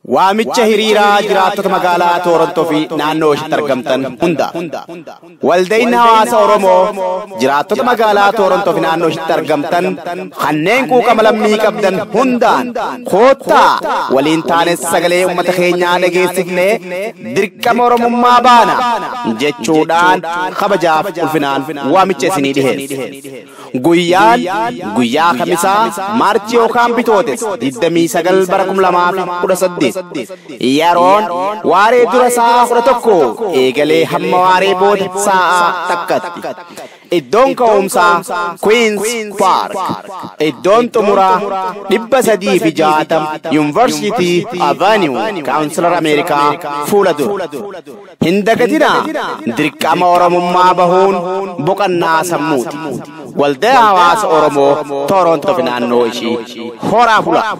Waamicha hiriiraa jiraattota magaalaa Toorontoo fi naannoo isheetti argamtan hunda. Waldaan hawaasa Oromoo jiraattota magaalaa Toorontoo fi naannoo isheetti argamtan kanneen quuqama lammii qabdan hundaan koottaa waliin taane sagalee uummata keenyaa dhageessifnee dirqama Oromummaa baana jechuudhaan kabajaaf ulfinaan waamicha isinii dhiheessa. Guyyaan guyyaa Kamisaa, Maarchi yookaan Bitootessa 29 bara 2018, yeroon waaree dura sa'a 11 eegalee hamma waaree booda sa'a 1tti. Iddoon ka'umsaa Queens Park. Iddoon xumuraa 360 University Avenue, Consular Ameerikaa fuula dura. Hin dagatinaa, dirqama Oromummaa bahuun boqonnaa sammuuti. Waldaa hawaasa Oromoo Toorontoo fi naannoo ishii, horaa bulaa.